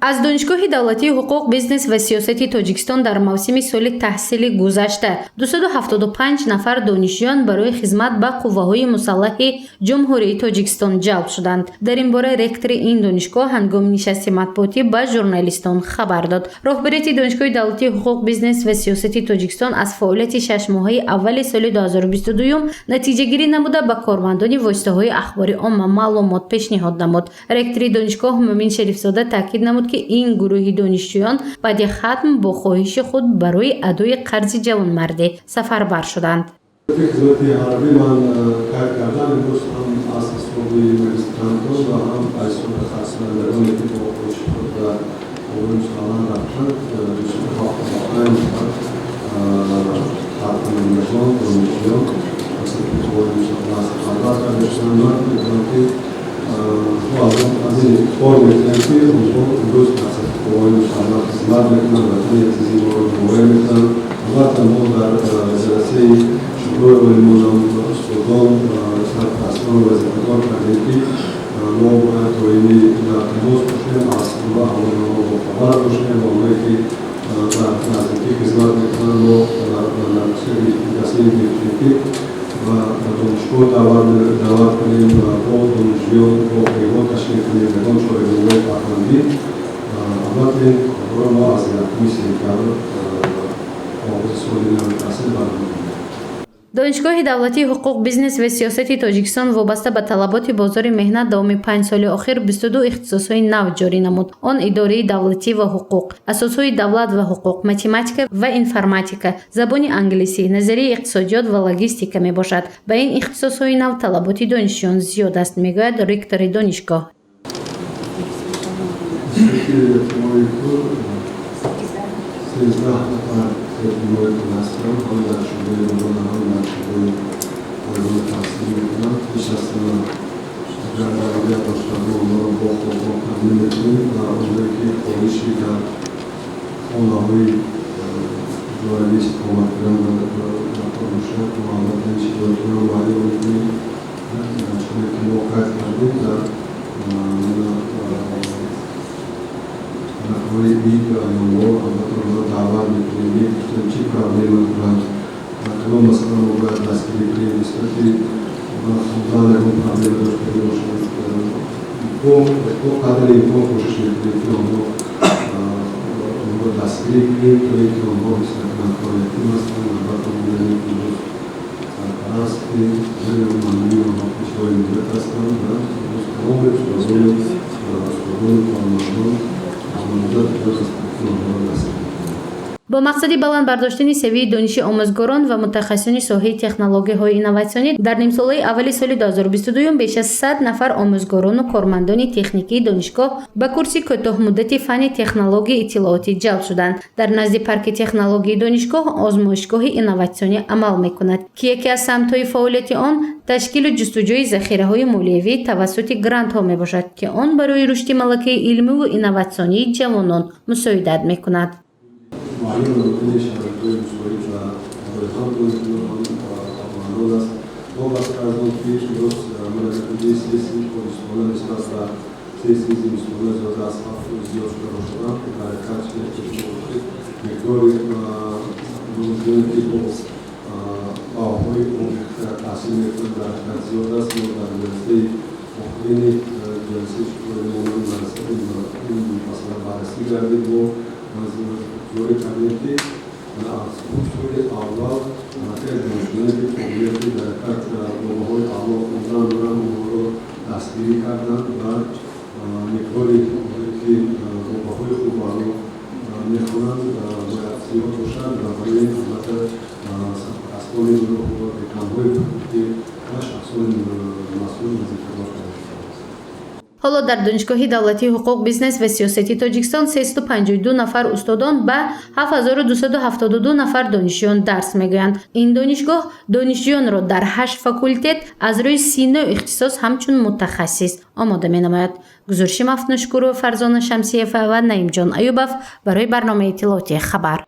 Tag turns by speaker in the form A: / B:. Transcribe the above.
A: Аз Донишгоҳи давлатии ҳуқуқ, бизнес ва сиёсати Тоҷикистон дар мавсими соли таҳсили гузашта 275 нафар донишҷӯён барои хизмат ба қувваҳои мусаллаҳи Ҷумҳурии Тоҷикистон ҷалб шуданд. Дар ин бора ректори ин донишгоҳ ҳангоми нишасти матбуотӣ ба журналистон хабар дод. Роҳбарияти Донишгоҳи давлатии ҳуқуқ, бизнес ва сиёсати Тоҷикистон аз фаъолияти 6 моҳаи аввали соли 2022 натиҷагирӣ намуда, ба кормандони воситаҳои ахбори омма маълумот пешниҳод намуд. Ректори донишгоҳ Муъмин Шарифзода таъкид намуд, ки ин гурӯҳи донишҷӯён баъди хатм бо хоҳиши худ барои адои қарзи ҷавонмардӣ сафарбар шуданд.
B: Хизмати ҳарбӣ ман қайд кардам, имрӯз ҳам аз ҳисоби магистрантон ва ҳам аз ҳисоби таҳсилкунандагоне, ки бо хоҳиши худ ба қувваҳои мусаллаҳ рафтанд, 275 нафар хатмкунандагон, донишҷӯён аз қувваҳои мусаллаҳ сафарбар карда шуданд. Ман мекунам, ки аз ин ифтихор мекунем, ки онҳо имрӯз дар сафи қувваҳои мусаллаҳ хизмат мекунанд, ватани азизи моро ҳимоя мекунанд. Албатта, мо дар ҷаласаи шӯрои олимонам устодон, сарпарастонро вазифадор кардем, ки мо бояд доимӣ дар тамос бошем, аз аҳволи онҳо бохабар бошем ва онҳое, ки дар наздикӣ хизмат мекунанд, мо тасмим гирифтем, ки ба донишгоҳ даъват кунем ва бо донишҷӯён вохӯриҳо ташкил кунем, ягон чорабиниҳои фарҳангӣ. Албатта, ин корҳоро мо аз 1 сентябр, оғози соли нави таҳсил, баргузор.
A: Донишгоҳи давлатии ҳуқуқ, бизнес ва сиёсати Тоҷикистон вобаста ба талаботи бозори меҳнат давоми 5 соли охир 22 ихтисосҳои нав ҷорӣ намуд. Он идораи давлатӣ ва ҳуқуқ, асосҳои давлат ва ҳуқуқ, математика ва информатика, забони англисӣ, назарияи иқтисодиёт ва логистика мебошад. Ба ин ихтисосҳои нав талаботи донишҷӯён зиёд аст, мегӯяд ректори донишгоҳ.
B: Институти ятимони кӯр 13 нафар ятимои кӯр ҳастанд, ҳам дар шӯъбаи Нурона, ҳам дар шӯъбаи Ойгон таҳсил мекунанд. Пеш аз ҳама, агар зарурят бошад, мо онҳоро бо хобгоҳ таъмин мекунем ва онҳое, ки хоҳиши дар хонаҳои иҷоравӣ истиқомат кардан дар бошад, мо албатта ин шароитро муҳайё мекунем. Чуне ки мо қайд кардем, дар тарафҳои ид ва айёмҳо албатта онҳоро даъват мекунем, мепурсем, чӣ проблема доранд, кадом масъала мо бояд дастгирӣ кунем, нисбати хондан ягон проблема доштагӣ бошанд. Бо қадри имкон кӯшиш мекунем, ки онҳоро дастгирӣ кунем, то ин ки онҳо ҳис накунанд, ки ятим ҳастанд. Албатта, мо медонем, ки имрӯз сарпарасти маънавии онҳо Пешвои миллат ҳастанд ва имрӯз тамоми устодону кормандон муддати зиёд ҳастанд, ки онҳоро дастгирӣ кунанд.
A: Бо мақсади баланд бардоштани савияи дониши омӯзгорон ва мутахассисони соҳаи технологияҳои инноватсионӣ дар нимсолаи аввали соли 2022 беш аз 100 нафар омӯзгорону кормандони техникии донишгоҳ ба курси кӯтоҳмуддати фанни технологияи иттилоотӣ ҷалб шуданд. Дар назди парки технологияи донишгоҳ озмоишгоҳи инноватсионӣ амал мекунад, ки яке аз самтҳои фаъолияти он ташкилу ҷустуҷӯи захираҳои молиявӣ тавассути грантҳо мебошад, ки он барои рушди малакаи илмиву инноватсионии ҷавонон мусоидат мекунад.
B: Муайян намудани шароитҳои мусоид ва барои ҳам донишҷӯён, ҳам кормандон аст. Вобаста аз он ки имрӯз натиҷаи сессияи тобистона нисбат ба сессияи зимистона зиёда аз 7% зиёд шуда бошад, дар ҳақиқат, чизе ки шумо гуфтед, миқдори донишҷӯёне, ки бо баҳоҳои омехта таҳсил мекунанд, дар ҳақиқат зиёд аст. Мо дар ҷаласаи охирини ҷаласаи шӯрои ин масъала баррасӣ гардид. Мо вазифагузорӣ кардем, ки аз соли аввал аллакай донишҷӯёне, ки қобилияти дар ҳақиқат бо баҳои аъло хондан доранд, онҳоро дастгирӣ карданд ва миқдори онҳое, ки бо баҳои хуб аъло мехонанд, бояд зиёд бошад ва барои ин албатта сарпарастони гурӯҳ, деканҳои факултет ва шахсони масъул вазифадор карда шудааст.
A: Ҳоло дар Донишгоҳи давлатии ҳуқуқ, бизнес ва сиёсати Тоҷикистон 352 нафар устодон ба 7272 нафар донишҷӯён дарс мегӯянд. Ин донишгоҳ донишҷӯёнро дар ҳашт факултет аз рӯи 39 ихтисос ҳамчун мутахассис омода менамояд. Гузориши Мафтуншукурова, Фарзона Шамсиева ва Наимҷон Аюбов барои барномаи иттилоотии «Хабар».